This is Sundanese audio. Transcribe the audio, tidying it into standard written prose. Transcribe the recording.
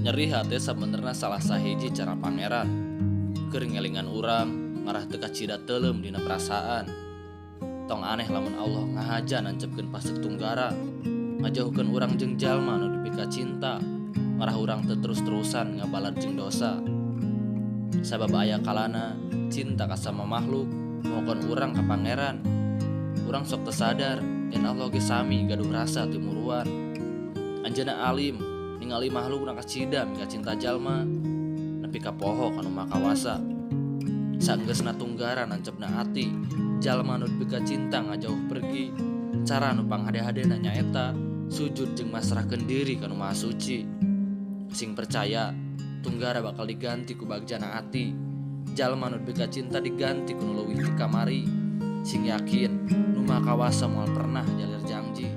Nyeri hate sabenerna salah sahiji cara Pangeran keur ngelingan urang ngarah teu kacida teuleum dina perasaan. Tong aneh lamun Allah ngahaja nancepkeun pasek tunggara, ngajauhkeun urang jeung jalma nu dipika cinta, ngarah urang teu terus-terusan ngabalad jeung dosa. Sabab aya kalana cinta ka sama makhluk mohokeun urang ka Pangeran. Urang sok teu sadar yen Allah ge sami gaduh rasa timuruan. Anjeunna alim ningali makhluk na kacida mika cinta jalma nepi ka poho kanu Maha Kawasa. Sanggeusna tunggara nancepna ati, jalma nu dipika cinta ngajauh pergi. Cara nu panghade-hadena nyaeta sujud jeung masrahkeun diri ka Nu Maha Suci. Sing percaya tunggara bakal diganti ku bagjana ati. Jalma nu dipika cinta diganti ku nu leuwih ti kamari. Sing yakin Nu Maha Kawasa moal pernah jalir janji.